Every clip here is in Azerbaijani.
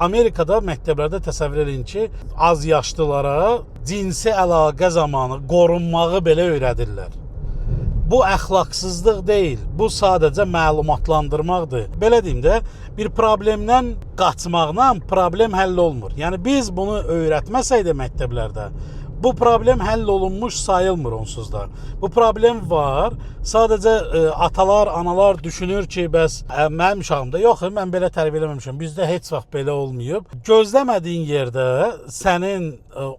Amerikada məktəblərdə təsəvvür eləyin ki, az yaşlılara cinsi əlaqə zamanı qorunmağı belə öyrədirlər. Bu əxlaqsızlıq deyil, bu sadəcə məlumatlandırmaqdır. Belə deyim də, bir problemdən qaçmaqla problem həll olmur. Yəni biz bunu öyrətməsək də məktəblərdə bu problem həll olunmuş sayılmır onsuz da. Bu problem var. Sadəcə atalar, analar düşünür ki, bəs mənim uşağımda yox, mən belə tərbiyə eləməmişəm. Bizdə heç vaxt belə olmayıb. Gözləmədiyin yerdə sənin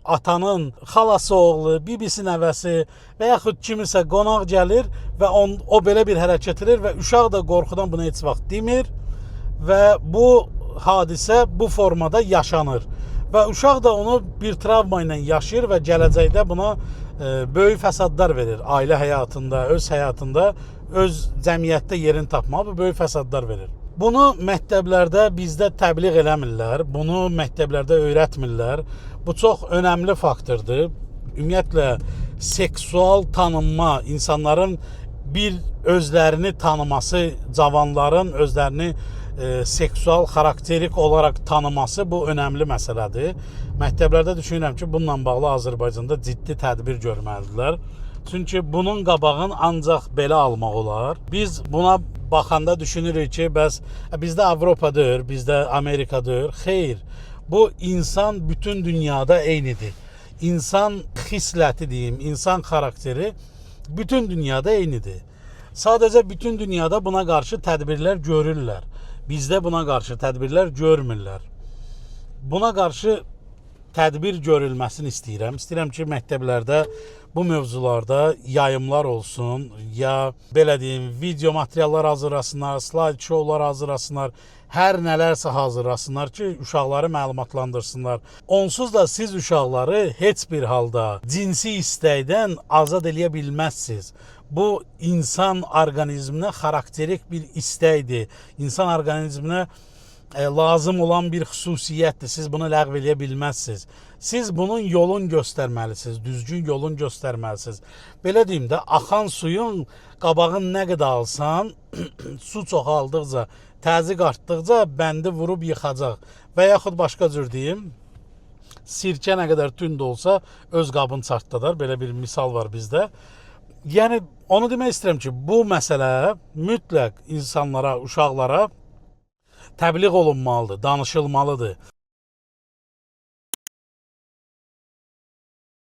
atanın xalası oğlu, bibisi nəvəsi və yaxud kimisə qonaq gəlir və o belə bir hərəkət edir və uşaq da qorxudan bunu heç vaxt demir və bu hadisə bu formada yaşanır. Və uşaq da onu bir travma ilə yaşayır və gələcəkdə buna böyük fəsadlar verir. Ailə həyatında, öz həyatında, öz cəmiyyətdə yerini tapmağa bu böyük fəsadlar verir. Bunu məktəblərdə bizdə təbliğ eləmirlər, bunu məktəblərdə öyrətmirlər. Bu çox önəmli faktordur. Ümumiyyətlə seksual tanınma, insanların bir özlərini tanıması, cavanların özlərini seksual xarakterik olaraq tanıması bu önəmli məsələdir. Məktəblərdə düşünürəm ki, bununla bağlı Azərbaycanda ciddi tədbir görməlidirlər. Çünki bunun qabağını ancaq belə almaq olar. Biz buna baxanda düşünürük ki, bəs bizdə Avropa deyil, bizdə Amerika deyil. Xeyr. Bu insan bütün dünyada eynidir. İnsan xisləti deyim, insan xarakteri bütün dünyada eynidir. Sadəcə bütün dünyada buna qarşı tədbirlər görürlər. Bizdə buna qarşı tədbirlər görmürlər. Buna qarşı tədbir görülməsini istəyirəm. İstəyirəm ki, məktəblərdə bu mövzularda yayımlar olsun, ya belə deyim, video materiallar hazırlasınlar, slayd şoular hazırlasınlar, hər nələrsə hazırlasınlar ki, uşaqları məlumatlandırsınlar. Onsuz da siz uşaqları heç bir halda cinsi istəkdən azad eləyə bilməzsiniz. Bu insan orqanizminə xarakterik bir istəkdir. İnsan orqanizminə lazım olan bir xüsusiyyətdir. Siz bunu ləğv eləyə bilməzsiniz. Siz bunun yolunu göstərməlisiniz, düzgün yolunu göstərməlisiniz. Belə deyim də, axan suyun qabağını nə qədər alsan, su çoxaldıqca, təzyiq artdıqca bəndi vurub yıxacaq. Və yaxud başqa cür deyim, sirkə nə qədər tünd olsa öz qabını çartladar. Belə bir misal var bizdə. Yəni onu demək istəyirəm ki, bu məsələ mütləq insanlara, uşaqlara təbliğ olunmalıdır, danışılmalıdır.